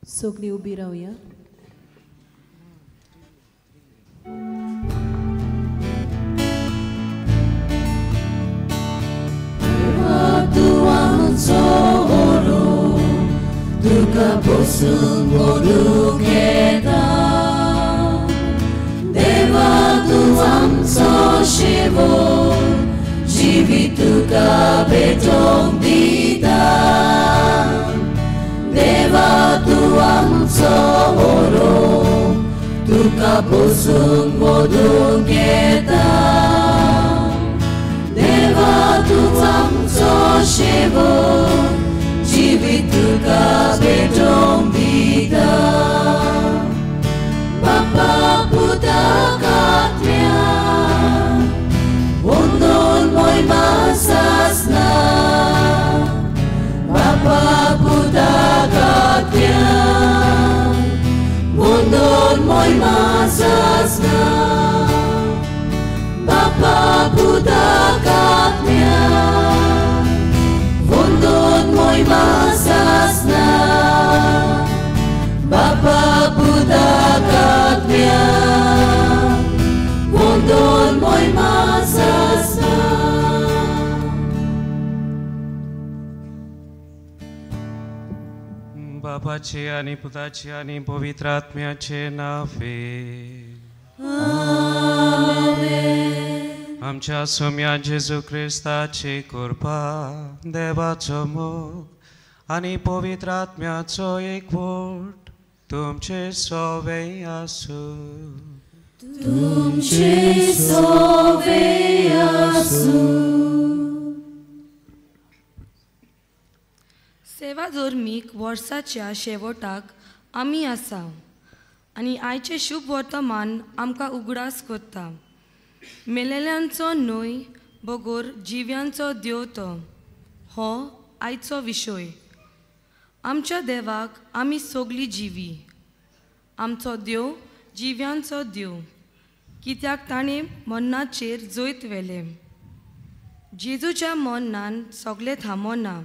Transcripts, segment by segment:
सगळीं उबी रावया. तुका बसूंक मोडूंक येता देवा तूं आमचो शेवट जिवीत तुका भेटोवंक दिता देवा तूं आमचो ओरो तुका बसूंक मोडूंक येता देवा तूं आमचो शेवट जिवीत तुका भेटोवंक दिता बापा पुता आत्म्या वंदन मोहिमा सासना बापा पुता आत्म्या वंदन मोहिमा सासना बापा पुता आत्म्या वंदन मोहिमा सासना बापा पुता आत्म्या वंदन मोहिमा सासना. बापाचे आनी पुताचे आनी पवित्र आत्म्याचे नावे आमेन. आमच्या सोम्या जेजू क्रिस्ताची कृपा, देवाचो मोग आनी पवित्र आत्म्याचो एकवट तुमचे सवे आसूं. तुमचे सवे आसूं. सेवा धर्मीक वर्साच्या शेवटाक आमी आसा आनी आयचें शुभ वर्तमान आमकां उगडास करता. मेलेल्यांचो न्हय बगर जिव्यांचो देव तो हो आयचो विशय. आमच्या देवाक आमी सगळीं जिवी. आमचो देव जिव्यांचो देव कित्याक ताणें मरणाचेर जैत व्हेलें. जेजूच्या मरणान सगळें थांबना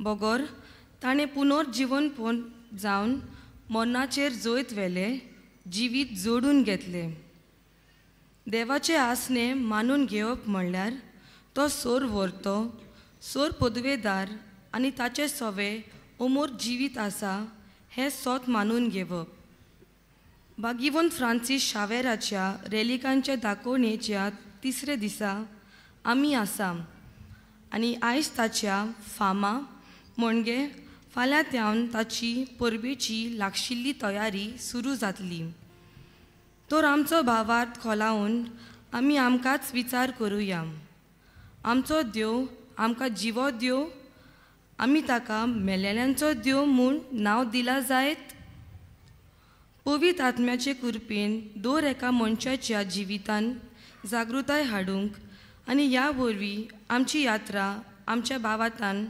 बगर ताणें पुनर्जिवनपण जावन मरणाचेर जैत व्हेलें, जिवीत जोडून घेतलें. देवाचें आसणें मानून घेवप म्हणल्यार तो सोर व्हरतो, सोर पदवेदार आनी ताचें सवे अमोर जिवीत आसा हें सोत मानून घेवप. बागीवन फ्रांसीस शावेराच्या रेलिकांच्या दाखोवणेच्या तिसरे दिसा आमी आसा आनी आयज ताच्या फामा म्हणजे फाल्यां त्यावन ताची परबेची लागशिल्ली तयारी सुरू जातली. तर आमचो भावार्थ खोलावन आमी आमकांच विचार करुया. आमचो देव आमकां जिवो देव, आमी ताका मेलेल्यांचो देव म्हूण नांव दिलां जायत? पवित्र आत्म्याचे कृपेन दर एका मनशाच्या जिवितान जागृताय हाडूंक आनी ह्या वरवीं आमची यात्रा आमच्या भावातान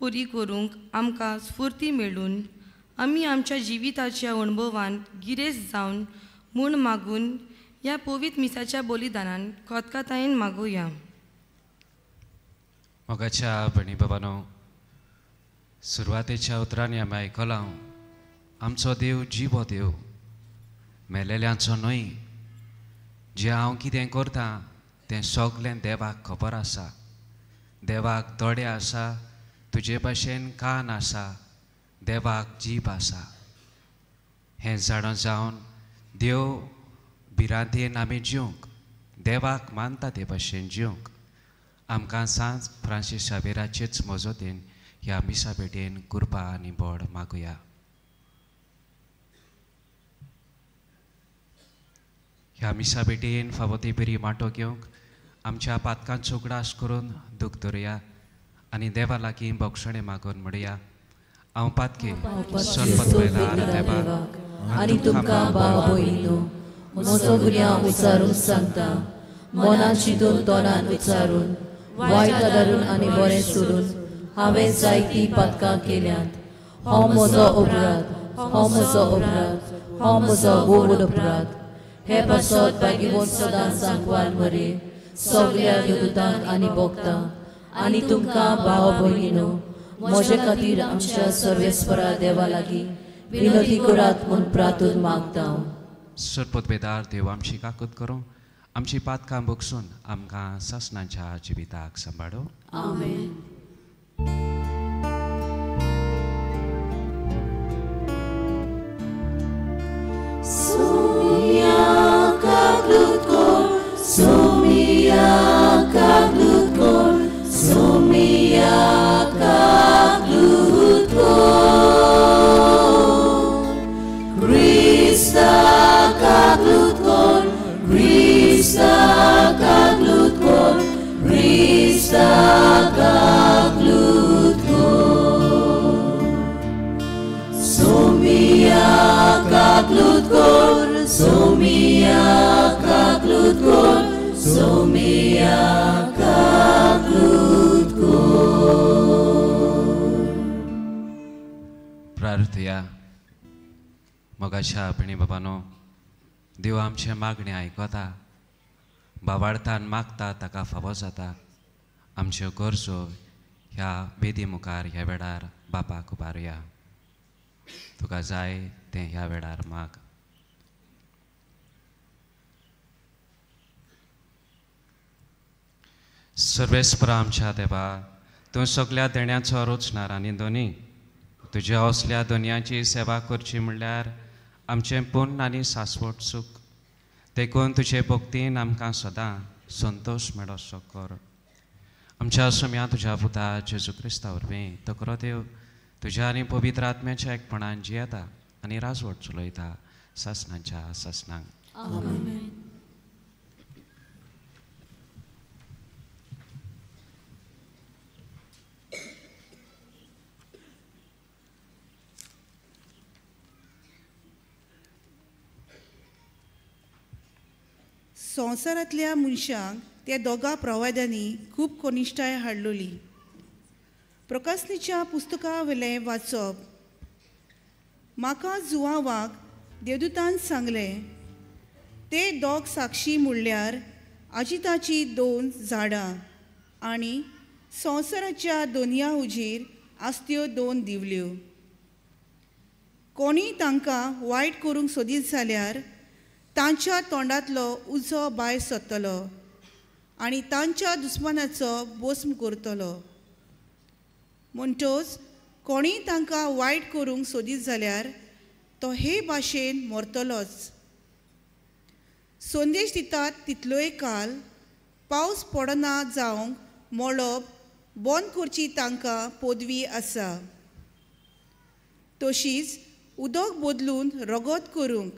पुरी करूंक आमकां स्फुर्ती मेळून आमी आमच्या जिविताच्या अणभवान गिरेस्त जावन म्हूण मागून ह्या पवित्र मिसाच्या बलिदानान खोतकातायेन मागुया. मोगाच्या भयणी बाबानो, सुरवातेच्या उतरांनी आमी आयकलां आमचो देव जिवो देव, मेलेल्यांचो न्हय. जें हांव कितें करतां तें सगळें देवाक खबर आसा. देवाक दोळे आसा, तुजे भाशेन कान आसा, देवाक जीब आसा. हें जाणा जावन देव भिरांतेन आमी जिवंक, देवाक मानता ते भाशेन जिवंक आमकां सांज फ्रांसीस शावेराचेच मजतीन ह्या मिसा भेटेन कृपा आनी बळ मागुया. ह्या मिसा भेटेन फावो ती बरी वांटो घेवंक आमच्या पातकांचो उगडास करून दूख धरुया आनी देवा लागीं बक्षणें मागून म्हणया, हांव पातके सनपत वयला देवाक आनी तुमकां भाव भयणीनो म्हजो गुन्यांव उचारून सांगता. मनान चिंतून तोंडान उच्चारून वायट आदारून आनी बरें सोडून हांवें जायतीं पातकां केल्यांत. हो म्हजो अपराध, हो म्हजो अपराध, हो म्हजो व्हड अपराध. हे पासत भाग्यवंत सदां सांकवान मरे सगळ्या देवदूतांक आनी भक्तांक आनी तुमकां भाव भयणीनो म्हजे खातीर आमच्या सर्वेस्परा देवा लागीं विनती करात म्हूण प्रार्थून मागता. सरपतबेदार देव आमची काकूत करूं, आमची पातकां भोगसून आमकां सासणाच्या जिविताक सांबाळो. आमेन. Sumia kaglutkor, sumia kaglutkor, sumia kaglutkor. Krista kaglutkor, Krista kaglutkor, Krista kaglutkor. Sumia kaglutkor, sumia kaglutkor, sumia kaglutkor. प्रार्थया. मोगाच्या आपणी बाबानो, देव आमचें मागणें आयकता, बाबार्थान मागता ताका फावो जाता. आमच्यो गरजो ह्या बेदी मुखार ह्या वेळार बापाक उबारुया. तुका जाय तें ह्या वेळार माग. सर्वेस्परा आमच्या देवा, तूं सगल्या देण्याचो रचणार आनी दोनी, तुज्या असल्या दोनयांची सेवा करची म्हणल्यार आमचें पुण्य आनी सासवट सूख. देखून तुजे भक्तीन आमकां सदां संतोश मेळोसो कर. आमच्या सुम्या तुज्या पुता जेजू क्रिस्ता वरवीं तकरो देव तुज्या आनी पवित्र आत्म्याच्या एकपणान जियेता आनी राजवट चलयता सासणाच्या सासणांक. आमेन. संवसारांतल्या मनशांक त्या दोगा प्रवाद्यांनी खूब कनिश्ठाय हाडलोली. प्रकाशनीच्या पुस्तका वयलें वाचप. म्हाका जुवावाक देवदूतान सांगलें, ते दोग साक्षी म्हणल्यार आजिताची दोन झाडां आनी संवसाराच्या दोनया हुजीर आसत्यो दोन दिवल्यो. कोणी तांकां वायट करूंक सोदीत जाल्यार तांच्या तोंडांतलो उजो भायर सरतलो आनी तांच्या दुस्मानाचो भस्म करतलो. म्हणटच कोणीय तांकां वायट करूंक सोदीत जाल्यार तो हे भाशेन मरतलोच. संदेश दितात तितलोय काल पावस पडना जावंक मळब बंद करची तांकां पदवी आसा. तशीच उदक बदलून रगत करूंक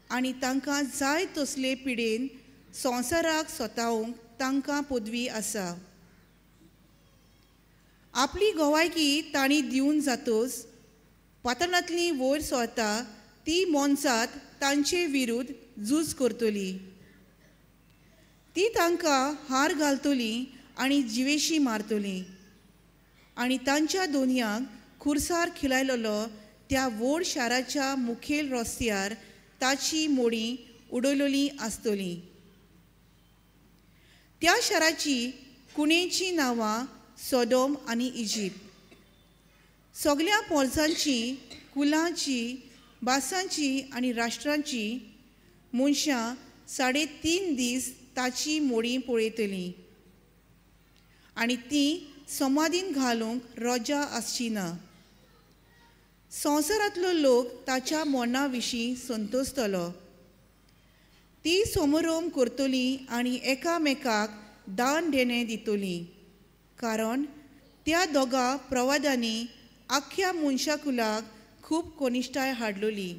आनी तांकां जाय तसले पिडेन संवसाराक सतावंक तांकां पदवी आसा. आपली गवायकी तांणी दिवन जातोच पातळांतली वयर सरता ती मोनजात तांचे विरुद्ध झूज करतली. ती तांकां हार घालतली आनी जिवेशी मारतली आनी तांच्या दोनयांक खुर्सार खिलायलेलो त्या व्हड शाराच्या मुखेल रस्त्यार ताची मोडी उडयलेली आसतली. त्या शाराची कुणेचीं नांवां सोडोम आनी इजिप्त. सगल्या पोरसांची, कुलांची, भासांची आनी राष्ट्रांची मनशां 3.5 दीस ताची मोडी पळयतलीं आनी तीं समाधीन घालूंक रजा आसची ना. संवसारांतलो लोक ताच्या मरणा विशीं संतोसतलो. ती समारंभ करतली आनी एकामेकाक दान देणें दितली, कारण त्या दोगा प्रवादांनी आख्ख्या मनशाकुलाक खूब कनिश्ठाय हाडलोली.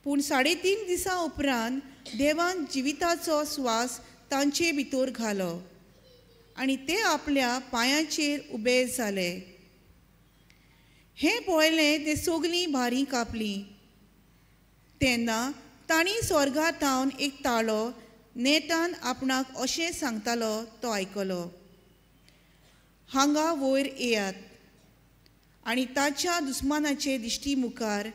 पूण 3.5 दिसां उपरांत देवान जिविताचो स्वास तांचे भितर घालो आनी ते आपल्या पांयांचेर उबे जाले. हें पळयलें ते सगलीं भारी कापलीं. तेन्ना तांणी स्वर्गा थावन एक ताळो नेटान आपणाक अशें सांगतालो तो आयकलो, हांगा वयर येयात. आनी ताच्या दुस्मानाचे दिश्टी मुखार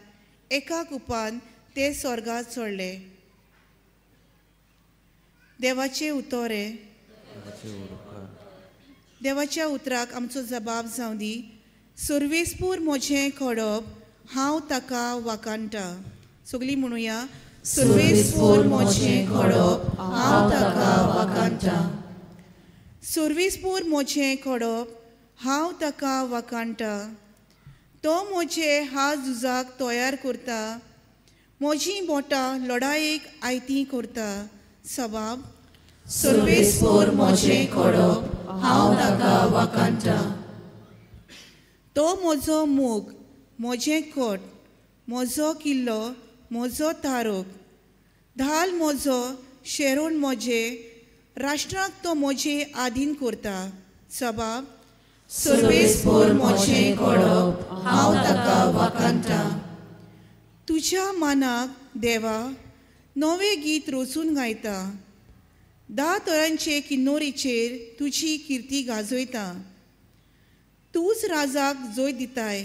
एका कुपान ते स्वर्गात चडले. देवाचे उतोरे. देवाच्या उतराक आमचो जबाब जावं दी. सर्वेस्पूर म्हजें खडप, हांव ताका वाखाणटा. सगळीं म्हणुया, सर्वेस्पोर म्हजें खडप, हांव ताका वाखाणटा. सर्वेस्पोर म्हजें खडप, हांव ताका वाखाणटा. तो म्हजे हात झुजाक तयार करता, म्हजीं बोटां लडायेक आयतीं करता. सबाब, सर्वेस्पोर म्हजें खडप, हांव ताका वाखाणटा. तो म्हजो मोग, म्हजें कोट, म्हजो किल्लो, म्हजो तारोक, धाल म्हजो, शेरोण म्हजें, राष्ट्राक तो म्हजे आधीन करता. सबाब, सर्वेस्पोर म्हजें खडप, हांव ताका वाखाणटा. तुज्या मानाक देवा नवें गीत रचून गायता, 10 तरांचे किन्नोरीचेर तुजी किर्ती गाजयता. तूंच राजाक जैत दिताय,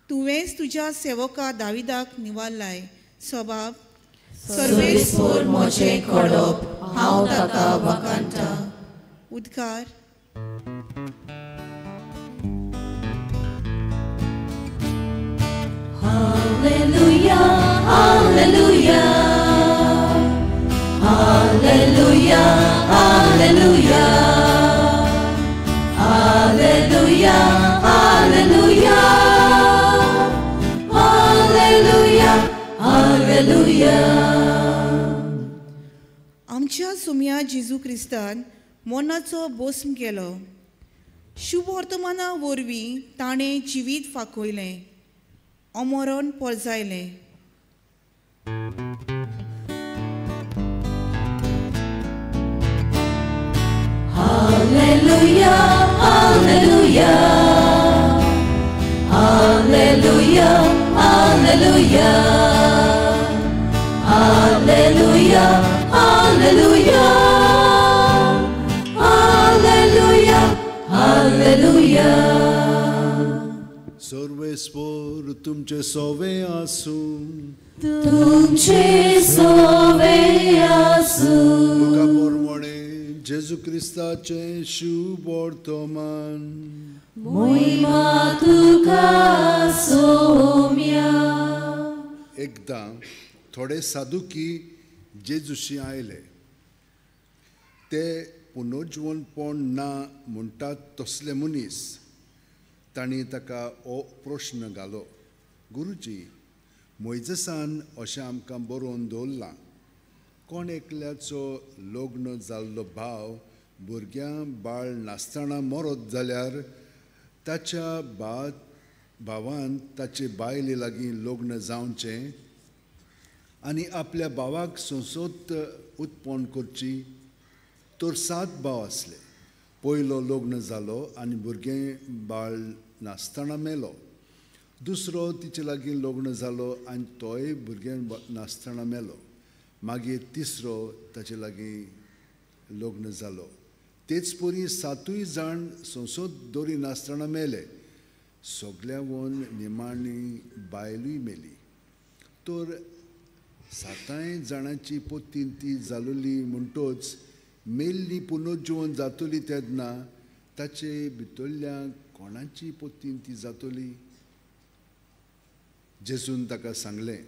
तुवेंच तुज्या सेवका दाविदाक निवारलाय. सबाब, सर्वेस्पोर म्हजें खडप, हांव ताका वाखाणटा. उद्गार. Hallelujah, hallelujah, hallelujah, hallelujah, hallelujah, hallelujah, hallelujah, hallelujah. आमच्या सुम्या जेजू क्रिस्तान मनाचो बोस्म केलो. शुभवर्तमाना वरवीं ताणें जिवीत फांकयलें, अमरण परजायलें. Hallelujah, hallelujah, hallelujah, hallelujah, hallelujah, hallelujah, hallelujah, hallelujah. सर्वेस्पोर तुमचे सोवे आसूं, तुमचे सोवे आसूं. लुका पोरमोणे जेजू क्रिस्ताचें शुभ वर्तमान. मोहिमा तुका सोम्या. एकदां थोडे साधुकी जेजूशी आयले. ते पुनर्जीवनपण ना म्हणटात तसले मनीस. तांणी ताका हो प्रश्न घालो, गुरुजी, मोयजेसान अशें आमकां बरोवन दवरलां, कोण एकल्याचो लग्न जाल्लो भाव भुरग्यां बाळ नासतना मरत जाल्यार ताच्या भावान ताचे बायले लागीं लग्न जावचें आनी आपल्या भावाक संसद उत्पन्न करची. तर 7 भाव आसले. पयलो लग्न जालो आनी भुरगें बाळ नासतना मेलो. दुसरो तिचे लागीं लग्न जालो आनी तोय भुरगें नासतना मेलो. मागीर तिसरो ताचे लागीं लग्न जालो. तेच परी 7 जाण संसद दवरी नासतना मेले. सगल्यावन निमाणी बायलूय मेली. तर 7 जाणांची पोतीन ती जालोली म्हणटोच मेल्ली पुनर्जीवन जातली तेन्ना ताचे भितरल्या कोणाची पोतीन ती जातली? जेजून ताका सांगलें,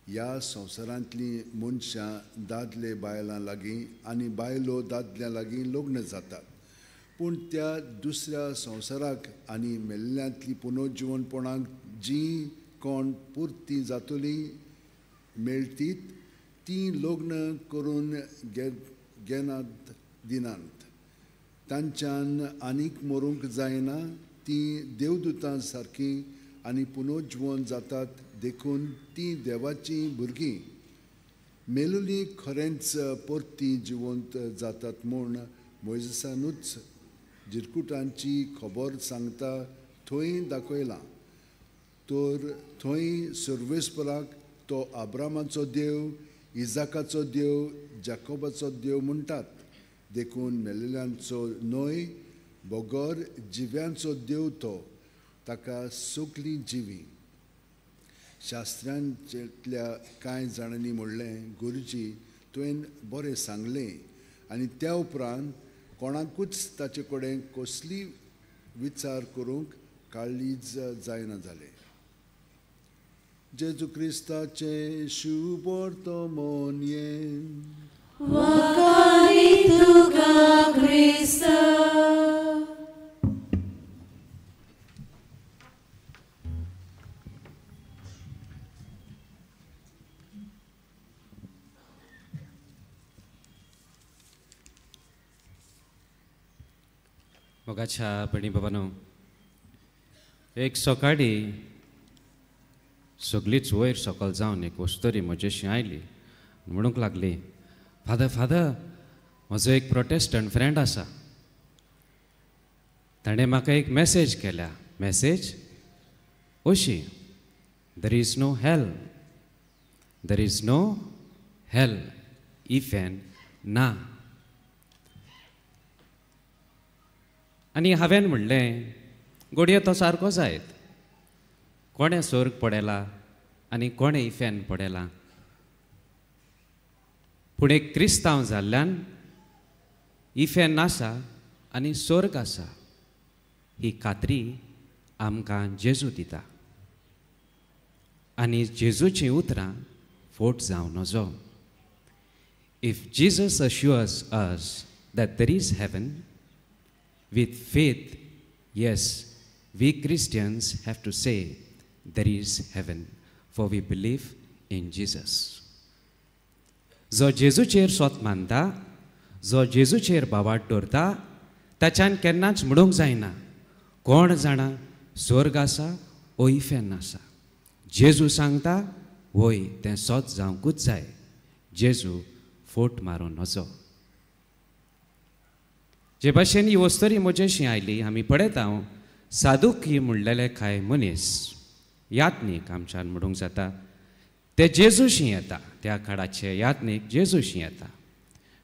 ह्या संवसारांतलीं मनशां दादले बायलां लागीं आनी बायलो दादल्यां लागीं लग्न जातात, पूण त्या दुसऱ्या संवसाराक आनी मेल्ल्यांतलीं पुनर्जीवनपणाक जीं कोण पुरतीं जातलीं मेळटीत तीं लग्न करून घेनात दिनात. तांच्यान आनीक मरूंक जायना. तीं देवदूतां सारकीं आनी पुनर्जीवन जातात, देखून तीं देवाचीं भुरगीं. मेलुली खरेंच परती जिवंत जातात म्हूण मोयजेसानूच जिरकुटांची खबर सांगता थंय दाखयलां. तर थंय सर्वेस्पराक तो आब्रामाचो देव, इजाकाचो देव, जाकोबाचो देव म्हणटात. देखून मेलेल्यांचो न्हय बगर जिव्यांचो देव तो, ताका सगलीं जिवी. शास्त्रांतल्या कांय जाणांनी म्हणलें, गुरुजी, तुवें बरें सांगलें. आनी त्या उपरांत कोणाकूच ताचे कडेन कसली विचार करूंक काळीज जायना जालें. जेजू क्रिस्ताचें शुभ वर्तमान हें. वाखाणी तुका क्रिस्ता. मोगाच्या भयणी बाबानो, एक सकाळी सगळीच वयर सकल जावन एक वस्तरी म्हजेशी आयली, म्हणूंक लागली, फादर फादर, म्हजो एक प्रोटेस्टंट फ्रेंड आसा, ताणें म्हाका एक मॅसेज केल्या. मॅसेज अशी, there is no hell, there is no hell, इफेन ना. आनी हांवें म्हणलें, घडये तो सारको जायत, कोणें स्वर्ग पडयला आनी कोणें इफेन पडयला, पूण एक क्रिस्तांव जाल्ल्यान इफेन आसा आनी स्वर्ग आसा ही खात्री आमकां जेजू दिता आनी जेजूचीं उतरां फोट जावं नजो. If Jesus assures us that there is heaven, with faith, yes, we Christians have to say there is heaven, for we believe in Jesus. जो जेजूचेर सोत मानता, जो जेजूचेर बावाट दवरता, ताच्यान केन्नाच म्हणूंक जायना कोण जाणा स्वर्ग आसा ओ इफेन आसा. जेजू सांगता वय तें सोत जावंकूच जाय. जेजू फोट मारूं नजो. जे भाशेन ही वस्तरी म्हजेशी आयली, आमी पळयता सादुकी म्हणलेले कांय मनीस यात्नीक आमच्यान म्हणूंक जाता, ते जेजूशी येता, त्या काळाचे यात्नीक जेजूशी येता.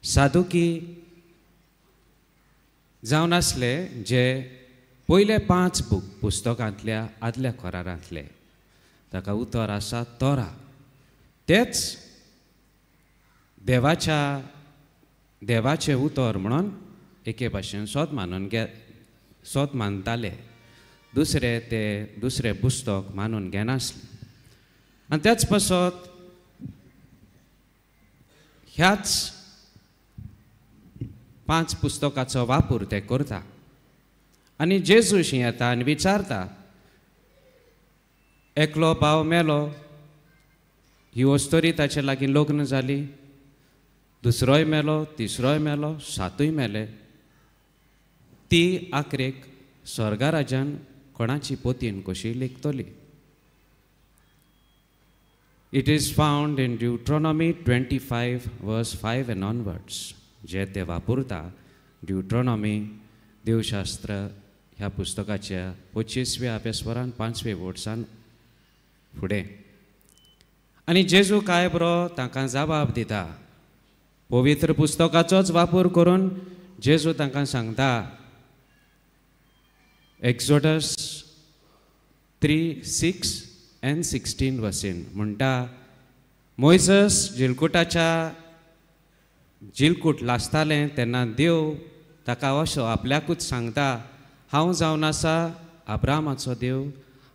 सादुकी जावन आसले जे पयले 5 बूक पुस्तकांतल्या आदल्या करारांतले, ताका उतर आसा तोरा, तेच देवाच्या देवाचें उतर म्हणून एके भाशेन सोद मानून घे सोद मानताले, दुसरे ते दुसरें पुस्तक मानून घेनासले. आनी त्याच पासत ह्याच 5 पुस्तकाचो वापर ते करता आनी जेजूशी येता आनी विचारता, एकलो भाव मेलो, ही वस्तोरी ताचे लागीं लग्न जाली, दुसरोय मेलो, तिसरोय मेलो, 7 मेले, ती आखरेक स्वर्गा राजान कोणाची पोतीन कशी लेखतली. It is found in Deuteronomy 25 verse 5 and onwards, जे ते वापरता ड्युट्रॉनॉमी देवशास्त्र ह्या पुस्तकाच्या 25व्या अभ्यासवरान 5व्या वर्सान फुडें. आनी जेजू काय बरो तांकां जबाब दिता, पवित्र पुस्तकाचोच वापर करून जेजू तांकां सांगता, एक्सोडस 3:6 and 16 वसीन म्हणटा, मोयजस जिलकुटाच्या जिलकूट लासतालें तेन्ना देव ताका असो आपल्याकूच सांगता, हांव जावन आसा अब्रामाचो देव,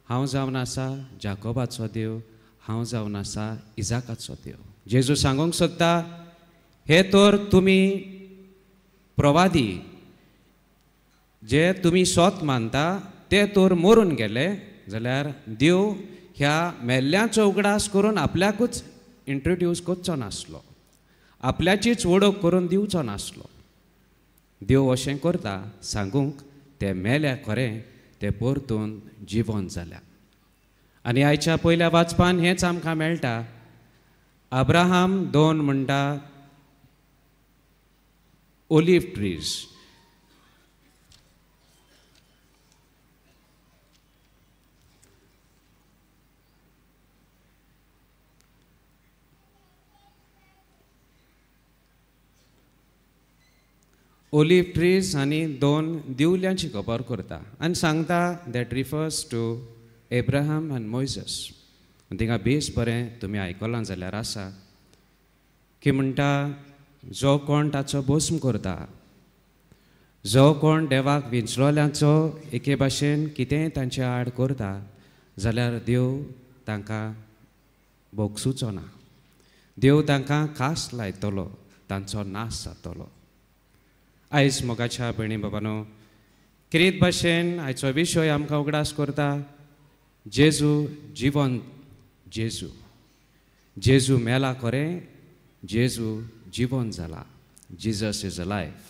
हांव जावन आसा जाकोबाचो देव, हांव जावन आसा इजाकाचो देव. जेजू सांगूंक सोदता, हे तर तुमी प्रवादी जे तुमी सोत मानता ते तर मरून गेले जाल्यार देव ह्या मेल्ल्याचो उगडास करून आपल्याकूच इंट्रोड्यूस करचो नासलो, आपल्याचीच वळख करून दिवचो नासलो. देव अशें करता सांगूंक ते मेल्या खरें ते परतून जिवन जाल्या. आनी आयच्या पयल्या वाचपान हेंच आमकां मेळटा. अब्राहम 2 म्हणटा ओलीव ट्रीज, ओलीव ट्रीज आनी 2 दिवल्यांची खबर करता आनी सांगता that refers to Abraham and Moses. आनी थिंगा बेस बरें तुमी आयकलां जाल्यार आसा की म्हणटा, जो कोण ताचो भस्म करता, जो कोण देवाक विंचलोल्यांचो एके भाशेन कितेंय तांचे आड करता जाल्यार देव तांकां भोगसुचो ना. देव तांकां खास लायतलो, तांचो नाश जातलो. आयज मोगाच्या भयणी बाबानो, किरीत भाशेन आयचो विशय आमकां उगडास करता, जेजू जिवन, जेजू जेजू मेला खरें, जेजू जिवन जाला. Jesus is a life.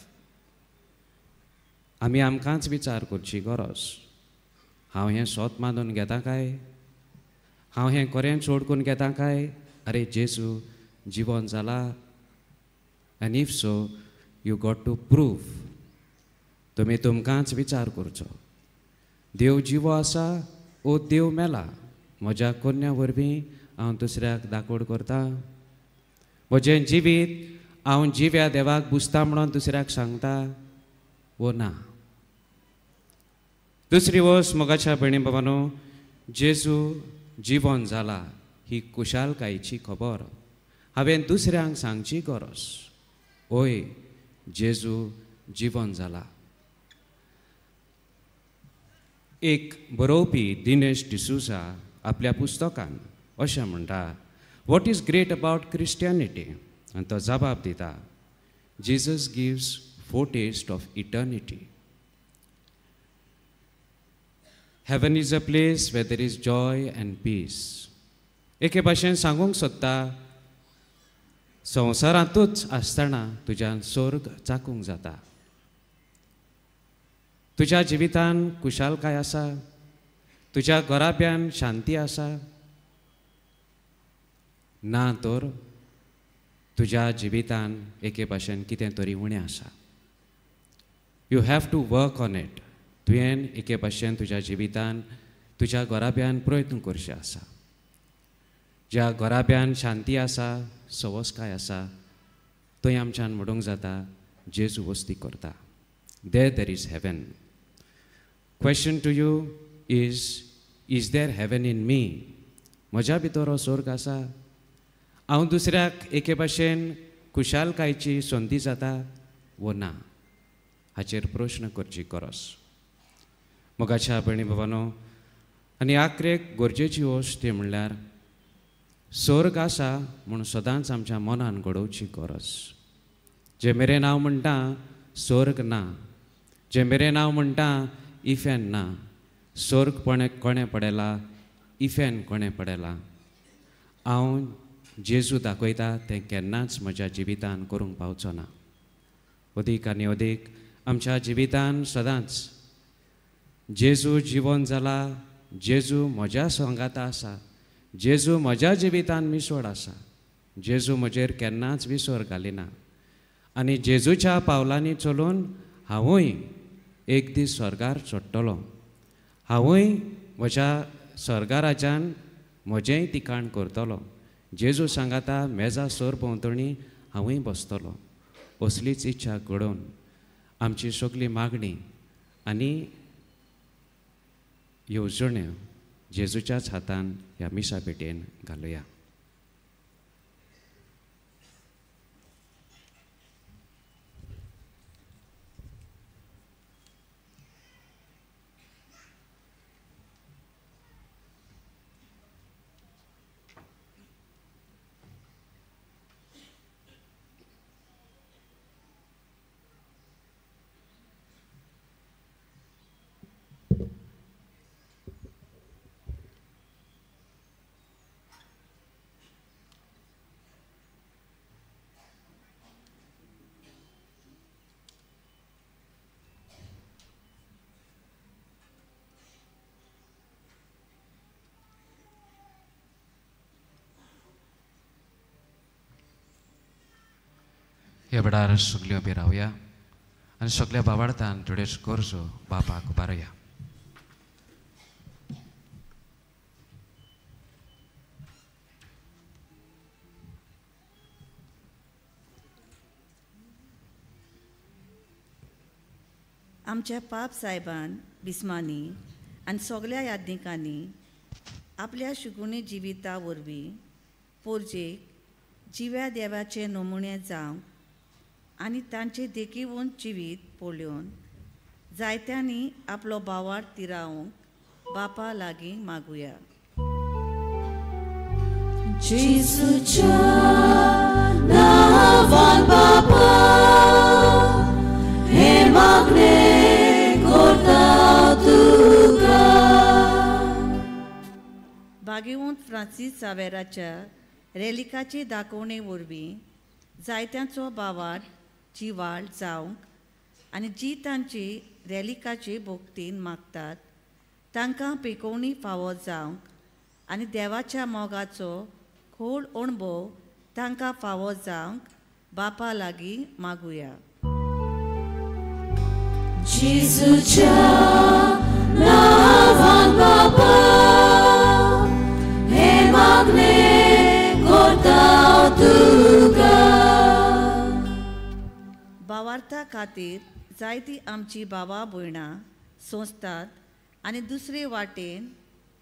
आमी आमकांच विचार करची गरज, हांव हें सोत मानून घेता काय, हांव हें खरें सोडकून घेता काय? अरे जेजू जिवन जाला, आनी if so you got to prove. तुमी तुमकांच विचार करचो, देव जिवो आसा ओ देव मेला? म्हज्या कोन्या वरवीं हांव दुसऱ्याक दाकोड करता, म्हजें जिवीत हांव जिव्या देवाक बुजता म्हणून दुसऱ्याक सांगता वो ना? दुसरी वस्त मोगाच्या भयणी बाबानो, जेजू जिवन जाला ही खुशालकायेची खबर हांवें दुसऱ्यांक सांगची गरज. ओय, जेजू जिवन जाला. एक बरोवपी दिनेश डिसूजा आपल्या पुस्तकान अशें म्हणटा, what is great about Christianity? आनी तो जबाब दिता, Jesus gives foretaste of eternity. Heaven is a place where there is joy and peace. एके भाशेन सांगूंक सोदता, संवसारांतूच आसतना तुज्यान स्वर्ग चाकूंक जाता. तुज्या जिवितान खुशालकाय आसा, तुज्या घराब्यान शांती आसा, ना तर तुज्या जिवितान एके भाशेन कितें तरी उणें आसा. You have to work on it. तुवें एके भाशेन तुज्या जिवितान तुज्या घराब्यान प्रयत्न करचे आसा. ज्या घराब्यान शांती आसा, सवसकाय आसा, थंय आमच्यान म्हणूंक जाता जेजू वस्ती करता. There there is heaven. Question to you is there heaven in me? म्हज्या भितर हो स्वर्ग आसा? हांव दुसऱ्याक एके भाशेन खुशालकायेची संदी जाता वो ना? हाचेर प्रश्न करची गरज. मोगाच्या भयणी बाबानो, आनी आखरेक गरजेची वस्त ती म्हणल्यार स्वर्ग आसा म्हूण सदांच आमच्या मनान घडोवची गरज. जे मेरेन हांव म्हणटा स्वर्ग ना, जे मेरेन हांव म्हणटा इफेन ना, स्वर्ग कोणें पडयला, इफेन कोणें पडयला, हांव जेजू दाखयता तें केन्नाच म्हज्या जिवितान करूंक पावचो ना. अदीक आनी अदीक आमच्या जिवितान सदांच जेजू जिवन जाला, जेजू म्हज्या संगाता आसा, जेजू म्हज्या जिवितान मिसोड आसा, जेजू म्हजेर केन्नाच विसर घालिना, आनी जेजूच्या पावलांनी चलून हांवूय एक दीस स्वर्गार चडटलो, हांवूय म्हज्या स्वर्गाराजान म्हजेंय तिकाण करतलो, जेजू सांगाता मेजा सर भोंवतणी हांवूय बसतलो. असलीच इच्छा घडोवन आमची सगली मागणी आनी येवजण्यो जेजूच्याच हातान ह्या मिसा पेटेन घालुया. ह्या वेळार सगल्यो उबी रावया आनी सगल्या बाबार्थान थोड्योच गरजो बापाक उबारुया. आमच्या पाप साहेबान बिस्मांनी आनी सगल्या याज्ञिकांनी आपल्या शुगुणी जिविता वरवीं पोरजेक जिव्या देवाचे नमुने जावंक आनी तांचे देखीवन जिवीत पळोवन जायत्यांनी आपलो बावार तिरावंक बापा लागीं मागुया. जेजूच्या नांवान बापा हें मागणें करता तुका. भाग्यवंत फ्रांसीस सावेराच्या रेलिकाची दाखोवणे वरवीं जायत्यांचो भावार्थ जिवाळ जावंक आनी जी तांची रेलिकाचे भोक्तीन मागतात तांकां पिकोवणी फावो जावंक आनी देवाच्या मोगाचो खोल अणभव तांकां फावो जावंक बापा लागीं मागुया. जेजूच्या नांवान बापा हें मागणें करता तुका. भावार्था खातीर जायतीं आमची भावा भयणां सोंसतात आनी दुसरे वाटेन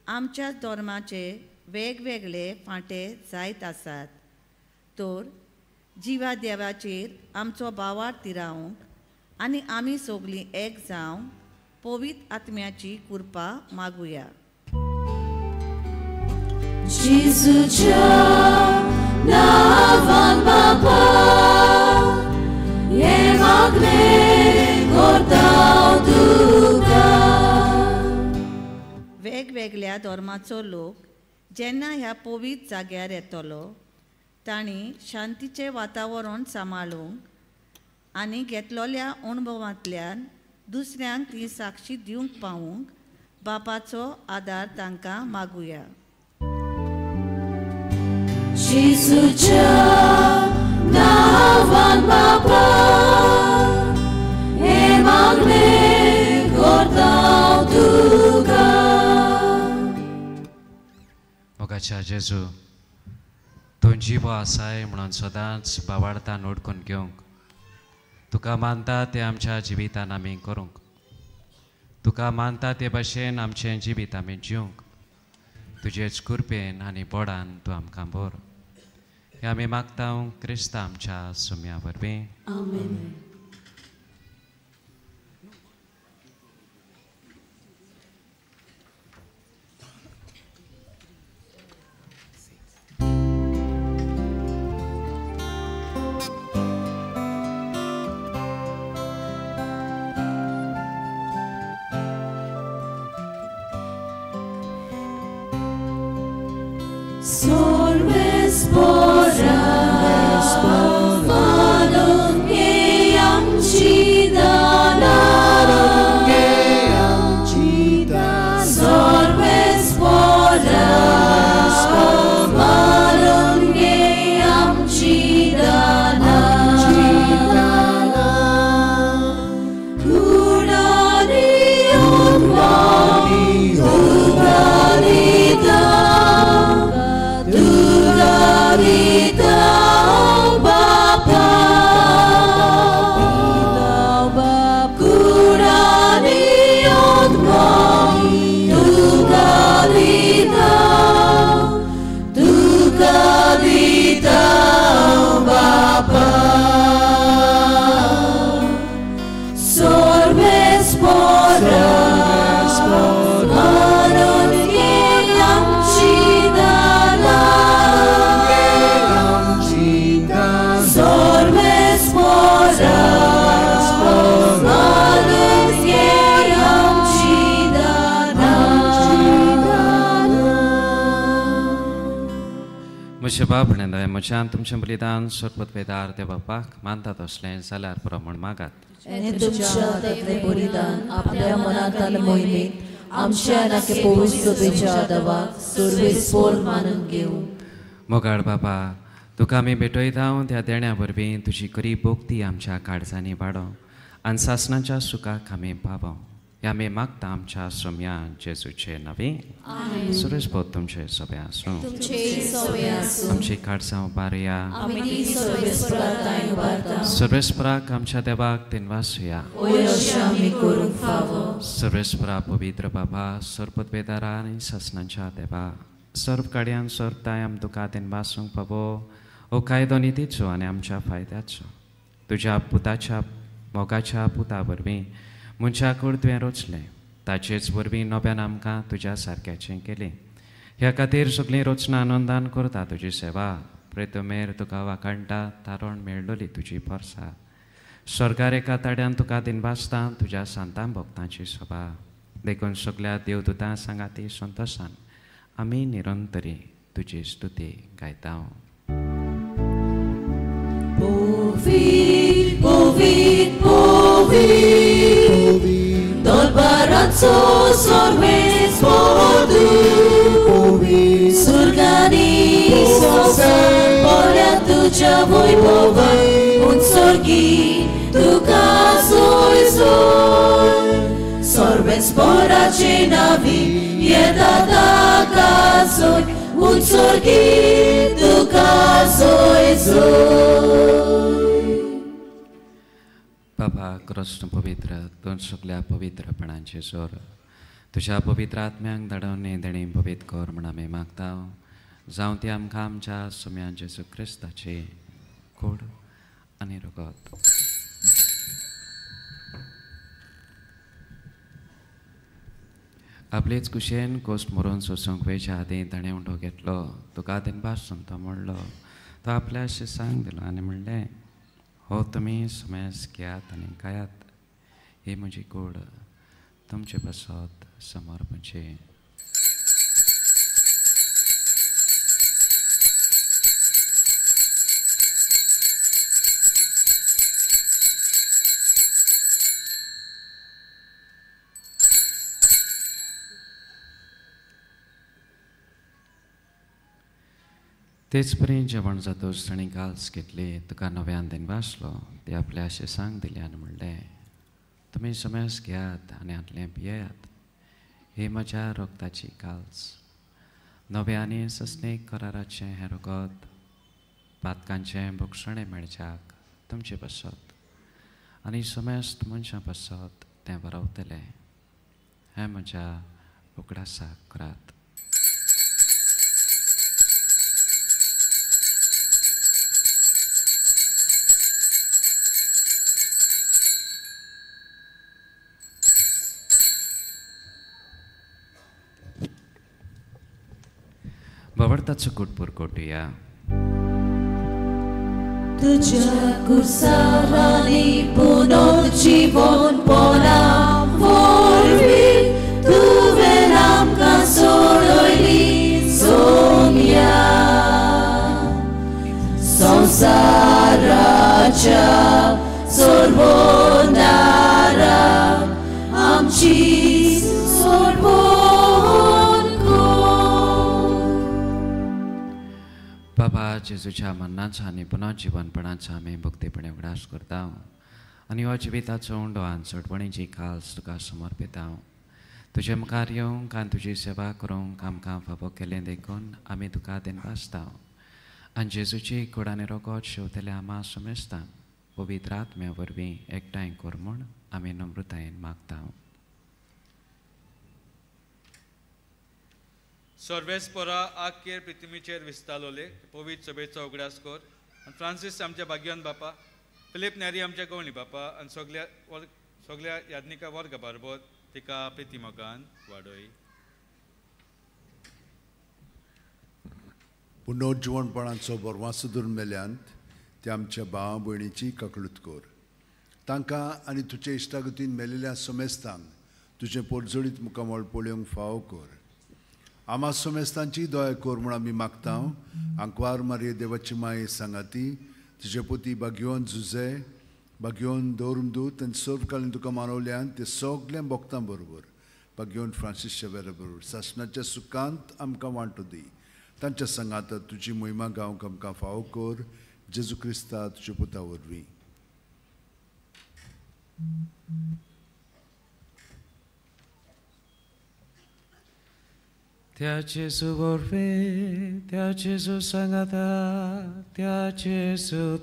आमच्या धर्माचे वेगवेगळे फांटे जायत आसात. तर जिवा देवाचेर आमचो भावार्थ तिरावंक आनी आमी सगळीं एक जावंक पवित्र आत्म्याची कृपा मागुया. जेजूच्या नांवान बापा हें मागणें करता तुका. वेगवेगळ्या धर्माचो लोक जेन्ना ह्या पवित्र जाग्यार येतलो तांणी शांतीचें वातावरण सांबाळूंक आनी घेतलेल्या अणभवांतल्यान दुसऱ्यांक ती साक्षी दिवंक पावूंक बापाचो आदार तांकां मागुया. जेजूच्या नांवान बापा हें मागणें करता तुका. मोगाच्या जेजू, तूं जिवो आसाय म्हणून सदांच भावार्थान ओडकून घेवंक तुका मानता तें आमच्या जिवितान आमी करूंक, तुका मानता ते भाशेन आमचें जिवीत आमी जिवंक तुजेच कृपेन आनी बोडान तूं आमकां बोर. हें आमी मागता क्रिस्ता आमच्या सुम्या वरवीं. आमेन. म्हज्या बाप म्हणलें म्हज्यान तुमचें बलिदान सोरपत वेदार देव बापाक मानता तसलें जाल्यार पुरो म्हूण मागात. तुमच्या हातांतलें बलिदान आपल्या मनांत मोहिमेंत आमच्या नाके पवित्र सभेच्या देवाक सर्वेस्पोर मानून घेवं. मोगाळ बाबा, तुका आमी भेटयता त्या देण्या वरवीं तुजी गरीब भोक्ती आमच्या काळजांनी वाडो आनी सासणाच्या सुखाक आमी पावो. ह्या आमी मागता आमच्या सोम्या जेजूचे नांवे. सुरेश बोध तुमचे सोबे आसूं. आमची काळजां उबारया. सर्वेस्पराक आमच्या देवाक दिनवासुया. सर्वेस्परा पवित्र बाबा, सर्पतवेदारा आनी सासणाच्या देवा, सर्व काडयान सर्वताय आम तुका दिनवासूंक पावो. हो कायदो नितीचो आनी आमच्या फायद्याचो तुज्या पुताच्या मोगाच्या पुता वरवीं मनशा कूड तुवें रचलें, ताचेच वरवीं नव्यान आमकां तुज्या सारक्याचें केलें. ह्या खातीर सगळीं रचना आनंदान करता तुजी सेवा. प्रेतमेर तुका वाखाणटा तारण मेळ्ळली तुजी परसा. स्वर्गार एका ताड्यान तुका दिनभासता तुज्या सांतां भक्तांची सभा. देखून सगल्या देवदूतां सांगाती संतोशान आमी निरंतरी तुजी स्तुती गायता. Povit, povit, povit, Dolbaranzo sorves podu, Surgani sosar polya tuja voi bovan, Un sorgi tuka soy soy, Sorves porace navi, Yedata kasoy, Un sorgi tuka soy soy. बाबा कृष्ण पवित्र दोन सगल्या पवित्रपणांचे जोर तुज्या पवित्र आत्म्यांक धाडून देणी पवित्र कर म्हण आमी मागता. जावं ती आमकां आमच्या सुम्या जेजू क्रिस्ताची कूड आनी रगत. आपलेच कुशेन कोस मरून सोसूंक वेच्या आदीं ताणें उंडो घेतलो, तुका दिनभास तो म्हणलो, तो आपल्या शिसांक दिलो आनी म्हणलें, हो तुमी सुमेस घेयात आनी खायात, ही म्हजी कूड तुमचे पासत समर्पणची. तेच परी जेवण जातूच ताणें गाल्स घेतली, तुका नव्यान दिनवासलो, ती आपल्या शिसांक दिली आनी म्हणलें, तुमी समेस घेयात आनी हातलें पियेयात, ही म्हज्या रगताची काल्स, नव्या आनी सस्नीक कराराचें हें रगत पातकांचें भोगसणें मेळच्याक तुमचे पासत आनी समेस्त मनशां पासत तें बरोवतलें. हें म्हज्या उगडासाक करात. बाबडताचो कुटपूर कोटुया. तुझ्या कुसारांनी पुनर्जीवन परा वरवीं तुवें आमकां सोडयली सोम्या. संवसाराच्या सोडवणारा आमची बाबा जेजूच्या मरणाचो आनी पुनर्जिवनपणाचो आमी भक्तीपणे उगडास करता आनी हो जिविताचो उंडो आनी सोडवणीची काल्स तुका समर्पिता. तुजे मुखार येवंक आनी तुजी सेवा करूंक आमकां फावो केलें देखून आमी तुका दिनवासता आनी जेजूची कूड आनी रगत शेवतले आमा समेस्ता पवित्र आत्म्या वरवीं एकठांय कर म्हूण आमी नम्रतायेन मागता. सर्वेस्परा आखेर पृथ्वीचेर विस्तारलोले पवित्र सभेचो उगडास कर आनी फ्रांसीस आमच्या भाग्यवान बापा, फिलीप नेरी आमच्या गवळी बापा आनी सगल्या सगल्या याज्ञिका वर्गा बारबर तिका प्रिती मोगान वाडय. पुनर्जिवणपणाचो बरवासो धरून मेल्यांत ते आमच्या भावा भयणीची ककळूत कर. तांकां आनी तुजे इश्टागतीन मेलेल्या समेस्तांक तुजें पोटजोडीत मुखामळ पळोवंक फावो कर. आमा समेस्तांची दया कर म्हूण आमी मागता. आंकवार मारये देवाची माये सांगाती तुजे पोती बागयोन झुजे बागयोन दवरून दूत आनी सर्वकालीन तुका मानवल्यान ते सगळ्या भक्तां बरोबर बागयोन फ्रांसीस शेवेरा बरोबर सासणाच्या सुखांत आमकां वांटो दी. तांच्या सांगात तुजी मोहिमा गावंक आमकां फावो कर. जेजू क्रिस्ता तुज्या पुता वरवीं. त्या जेजू वरवीं, त्या जेजू सांगाता, त्या जेजू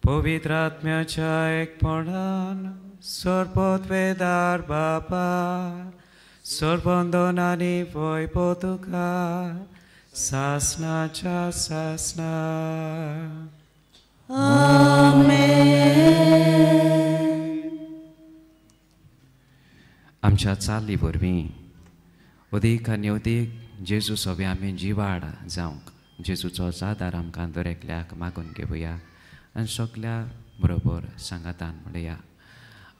पवित्र आत्म्याच्या एकपणान सर्वत्वेदार बापा सर्वंदन आनी वैभव तुका सासनाच्या सासना. आमेन. आमच्या चाली वरवीं अदीक आनी अदीक जेजू सोबे आमी जिवाड जावंक जेजूचो आदार आमकां दरेकल्याक मागून घेवया आनी सगल्या बरोबर सांगातान म्हणया.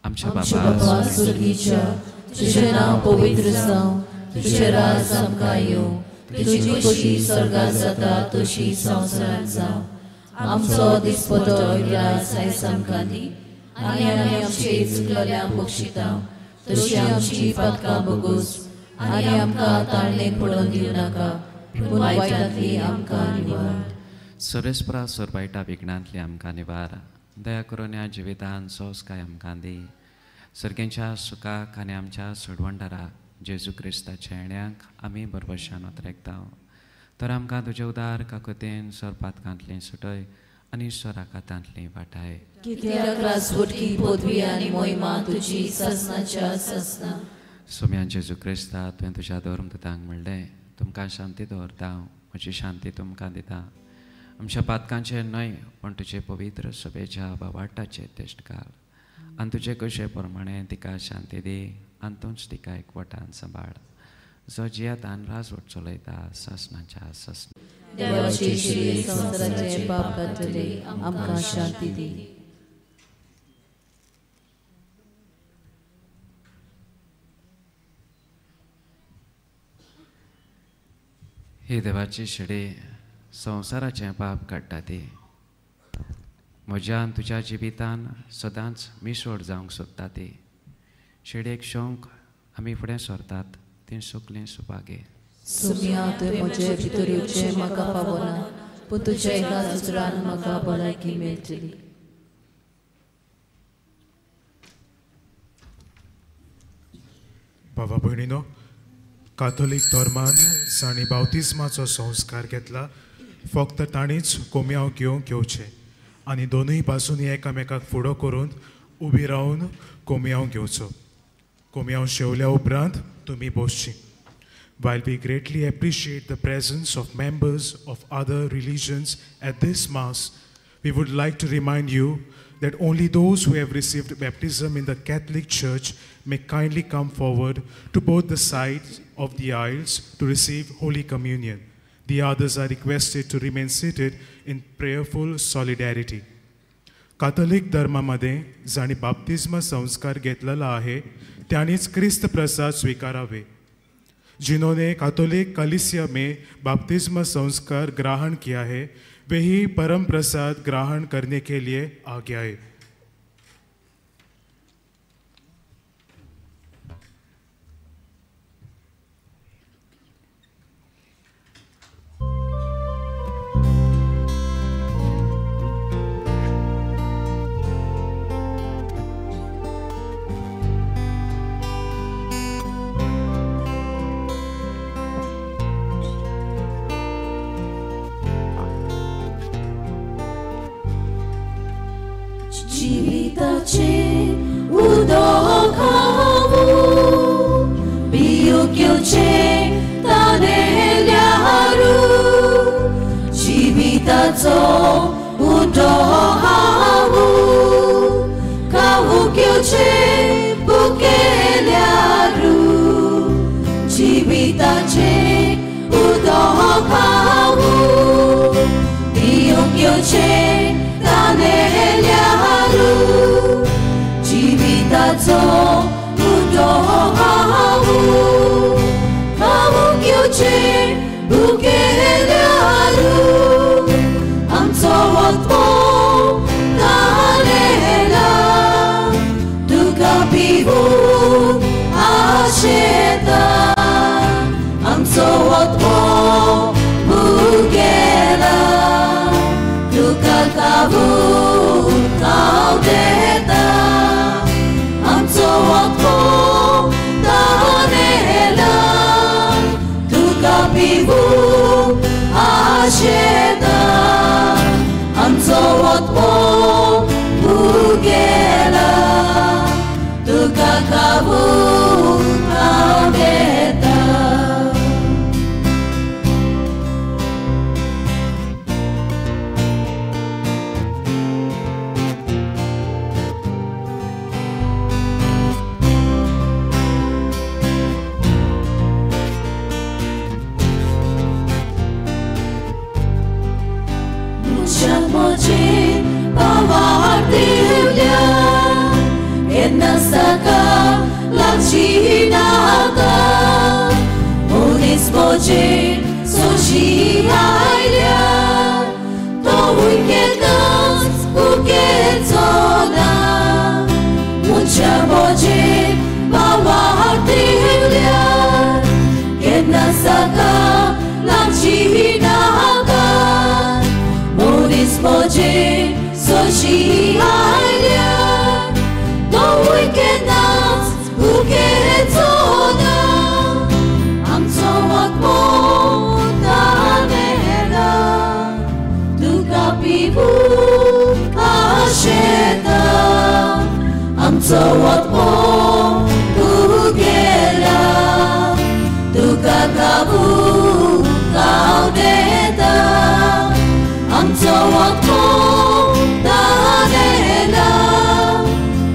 आमच्या बाबा स्वर्गीच्या, तुजें नांव पवित्र जावं, तुजें राज आमकां येवं, तुजी खोशी स्वर्गात जाता तशी संवसारांत जावं. आमचो दिसपटो ग्रास आयज आमकां दी आनी आमी आमचे चुकलेल्यांक बक्षिता तशी आमची पातकां बगोस आनी आमकां ताळणेक पडोवन दिवं नाका, पूण वायटांतली आमकां निवार. सरेस्परा सोरबायटा विघ्नांतली आमकां निवार. दया करून ह्या जिवितान सोंसकाय आमकां दी. सर्गेच्या सुखाक आनी आमच्या सोडवणदाराक जेजू क्रिस्ताच्या येण्याक आमी बरबशान ओतरेकता. तर आमकां तुजे उदार काकुतेन सोरपातकांतली सुटय आनी सोराकातांतली वाटाय. कित्याक राजवटकी पदवी आनी मोहिमा तुजी ससनाच्या ससना. सोम्या जेजू क्रिस्ता, तुवें तुज्या धर्मदूतांक म्हणलें, तुमकां शांती दवरता, म्हजी शांती तुमकां दिता. आमच्या पातकांचेर न्हय पण तुजे पवित्र सभेच्या बावाटाचेर तेश्ट घाल आनी तुजे कशे प्रमाणे तिका शांती दी आनी तूंच तिका एकवटान सांबाळ, जो जियेतान राजवट चलयता सासनाच्या सासना. देवाचे श्री संवसाराचे पाप काडटले, आमकां शांती दी. ही देवाची शेडी संवसाराचें पाप काडटा ती म्हज्या आनी तुज्या जिवितान सदांच मिसोड जावंक सोदता ती शेडयेक शोंक आमी फुडें सरतात तीं सगलीं सुभागे. सुम्या, तुवें म्हजे भितर येवचें म्हाका फावना, पूण तुज्या एका उतरान म्हाका भलायकी मेळटली. बाबा भयणीनो, काथोलीक धर्मान जांणी बावतिज्माचो संस्कार घेतला फक्त तांणीच कोमयांव घेवंक घेवचें आनी दोनूय बाजूंनी एकामेकाक फुडो करून उबी रावन कोमयांव घेवचो. कोमयांव शेवल्या उपरांत तुमी बसची. While we greatly appreciate the presence of members of other religions at this Mass, we would like to remind you that only those who have received baptism in the Catholic Church may kindly come forward to both the sides of the aisles to receive Holy Communion. The others are requested to remain seated in prayerful solidarity. Catholic धर्मामध्ये जांणी बाप्तिज्म संस्कार घेतलेला आहे त्यांनीच क्रिस्त प्रसाद स्वीकारावे. जिन्होंने Catholic कलीसिया में बाप्तिज्म संस्कार ग्रहण किया है वे ही परम प्रसाद ग्रहण करने के लिए आगे आए. जिविताचें उदक हांव पिवूंक येवचें तानेल्यार, जिविताचो उदक हांव खावूंक येवचें भुकेल्यार, जिविताचें उदक हांव पिवूंक येवचें तानेल्यार, जिविताचो उदक हांव खावूंक येवचें भुकेल्यार, आमचो आत्मो तानेला तुका पिवूंक आशेता, आमचो आत्मो भुकेला तुका खावूंक हांव देता, आमचो दिवल्या केन्नाच ताका लागची नाका मनीस म्हजेर सोशी आयल्या तोवूय केन्नाच उगेचो ना मनशा म्हजेर भावार्थ दिवल्या केन्नाच ताका लागची नाका मनीस म्हजेर सोशी आयल्या तोवूय केन्नाच उगेचो ना आमचो आत्मो तानेला तुका पिवूंक आशेता आमचो आत्मो उगेला तुका खावूंक खावडेता आमचो आत्मो तानेला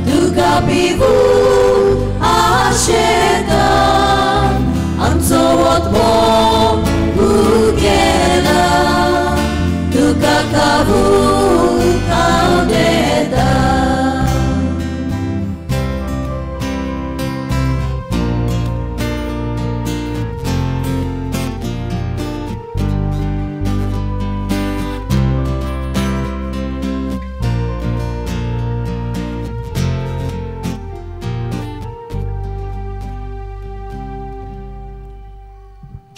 तुका पिवूंक आशेता आमचो आत्मो उगेला तुका खावूंक खावडेता.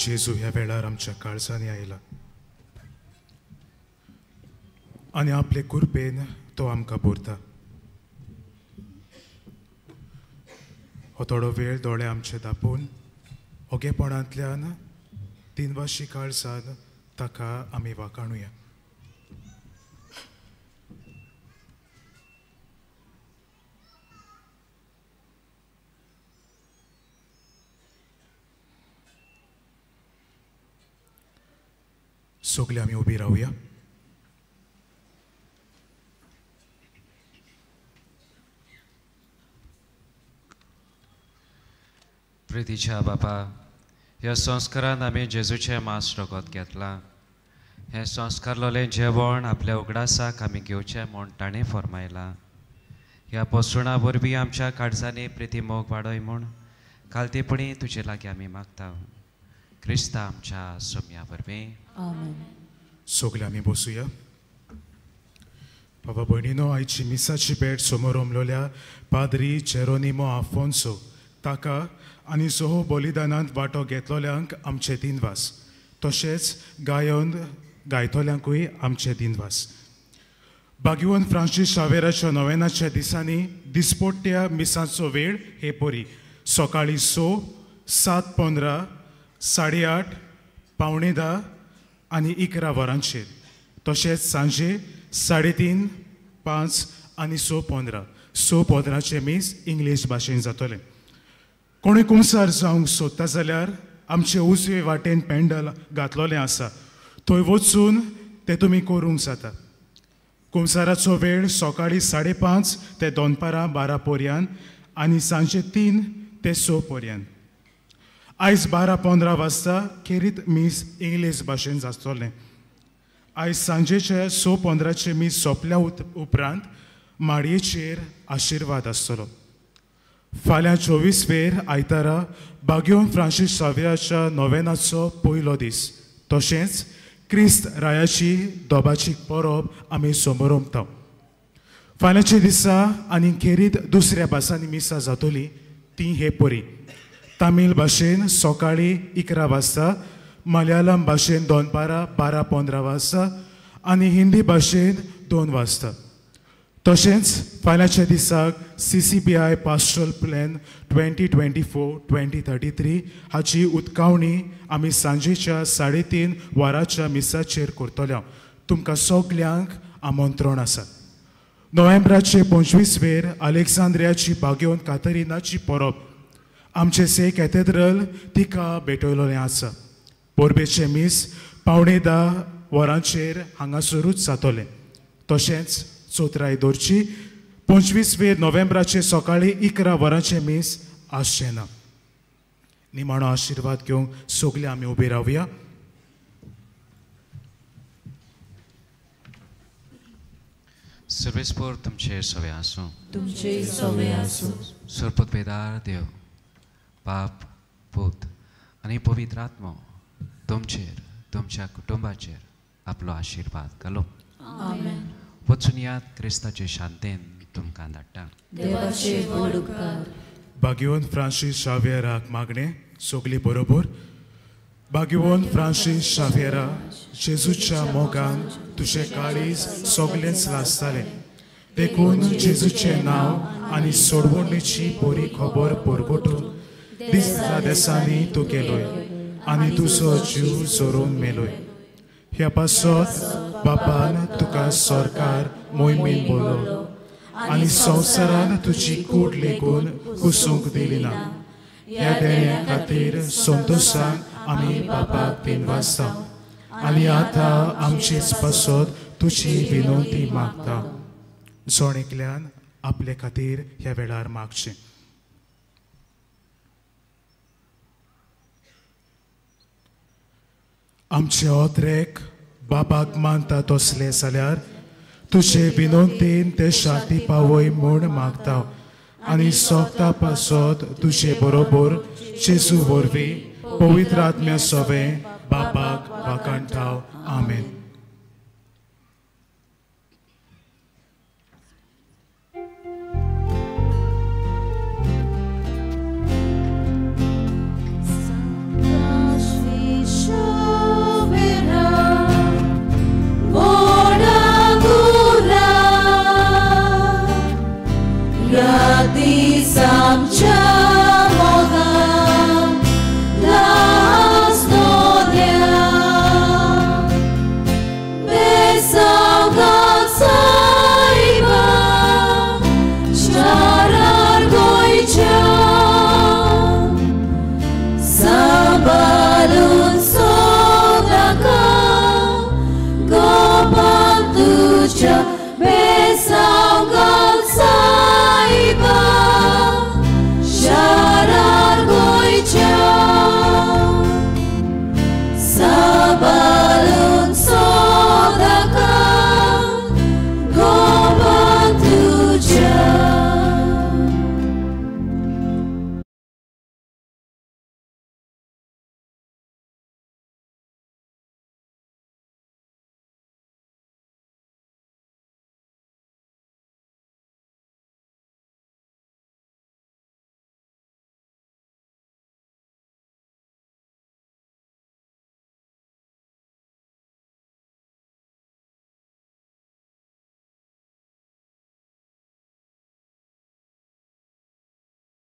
जेजू ह्या वेळार आमच्या काळजांनी आयला आनी आपले कृपेन तो आमकां भरता. हो थोडो वेळ दोळे आमचे दापून ओगेपणांतल्यान दिनवाशी काळजान ताका आमी वाखाणुया. सगळे आमी उबी रावया. प्रितीच्या बापा, ह्या संस्कारान आमी जेजूचें मांस रगत घेतलां. हें संस्कारलोलें जेवण आपल्या उगडासाक आमी घेवचें म्हूण ताणें फर्मायलां. ह्या पोसवणा वरवीं आमच्या काळजांनी प्रिती मोग वाडय म्हूण खालतेपणी तुजे लागीं आमी मागता. क्रिस्ता आमच्या सोम्या वरवीं. आमेन. सगळे आमी बसुया. बाबा भयणीनो, आयची मिसाची भेट समोर उमलोल्या पाद्री जेरोनिमो आफोन्सो ताका आनी सोहो बलिदानांत वांटो घेतलोल्यांक आमचे दिनवास, तशेंच गायन गायतल्यांकूय आमचे दिनवास. बागीवन फ्रांसीस शावेराच्या नोवेनाच्या दिसांनी दिसपोट्ट्या मिसांचो वेळ हे परी सकाळीं 6, 7:15, 8:30, 9:45 आनी 11 वरांचेर, तशेंच सांजे 3:30, 5 आनी 6:15. 6:15 मीस इंग्लीश भाशेन जातलें. कोणूय कुमसार जावंक सोदता जाल्यार आमचे उजवे वाटेन पेंडल घातलोलें आसा, थंय वचून तें तुमी करूंक जाता. कुमसाराचो वेळ सकाळीं 5:30 ते दनपारां 12 पर्यंत आनी सांजे 3 ते 6 पर्यंत. आयज 12:15 वाजता खेरीत मीस इंग्लीश भाशेन जातलें. आयज सांजेचे 6:15 मीस सोंपल्या उपरांत माडयेचेर आशिर्वाद आसतलो. फाल्यां 24 वेर आयतारा बागयोन फ्रांसीस शावेराच्या नोवेनाचो पयलो दीस, तशेंच क्रिस्त रायाची दोबाची परब आमी समोरमता. फाल्यांच्या दिसा आनी खेरीत दुसऱ्या भासांनी मिसां जातली ती हे परी: तामील भाशेन सकाळीं 11 वाजता, मलयाळम भाशेन दनपारां 12:15 वाजता आनी हिंदी भाशेन 2 वाजता. तशेंच फाल्यांच्या दिसाक CCBI pastoral plan 2024-2033 हाची उदकावणी आमी सांजेच्या 3:30 वरांच्या मिसाचेर करतले. तुमकां सगल्यांक आमंत्रण आसा. नोव्हेंबराचे 25 वेर अलेक्सांद्रियाची बागेवन कातरिनाची परब आमचे से कॅथेड्रल तिका भेटयलोलें आसा. परबेचें मीस 9:45 वरांचेर हांगासरूच जातलें. तशेंच चोत्राय दवरची 25 वेर नोव्हेंबराचे सकाळीं 11 वरांचें मीस आसचें ना. निमाणो आशिर्वाद घेवंक सगळे आमी उबे रावया. सर्वेस्पोर तुमचे सवे आसूं. तुमचे सवे आसूं. सरपतपेदार देव बाप पूत आनी पवित्र आत्मो तुमचेर तुमच्या कुटुंबाचेर आपलो आशिर्वाद घालो. आमेन. वचून याद क्रिस्ताचे शांतेन तुमकां धाडटा. देवाचे व्हड उपकार. भाग्यवंत फ्रांसीस शाव्येराक मागणें सगली बरोबर. भाग्यवंत फ्रांसीस शाव्येरा, जेजूच्या मोगान तुजें काळीज सगलेंच लासतालें, देखून जेजूचें नांव आनी सोडवणेची बरी खबर परगटून दिसता देसांनी तूं गेलोय आनी तुजो जीव जोरून मेलोय. ह्या पासत बापान तुका सरकार मोहिमेन बोलो आनी संवसारान तुजी कूड लेगून कुसूंक दिली ना. ह्या देण्या खातीर संतोशान आमी बापाक दिनवासता आनी आतां आमचेच पासत तुजी विनवती मागता. जण एकल्यान आपले खातीर ह्या वेळार मागचें. आमचे ओत्रेक बापाक मानता तसले जाल्यार तुजे विनवतीन ते शांती पावय म्हूण मागता आनी सोगता पासत तुजे बरोबर जेजू वरवीं पवित्र आत्म्या सवें बापाक वाखाणटाव. आमेन.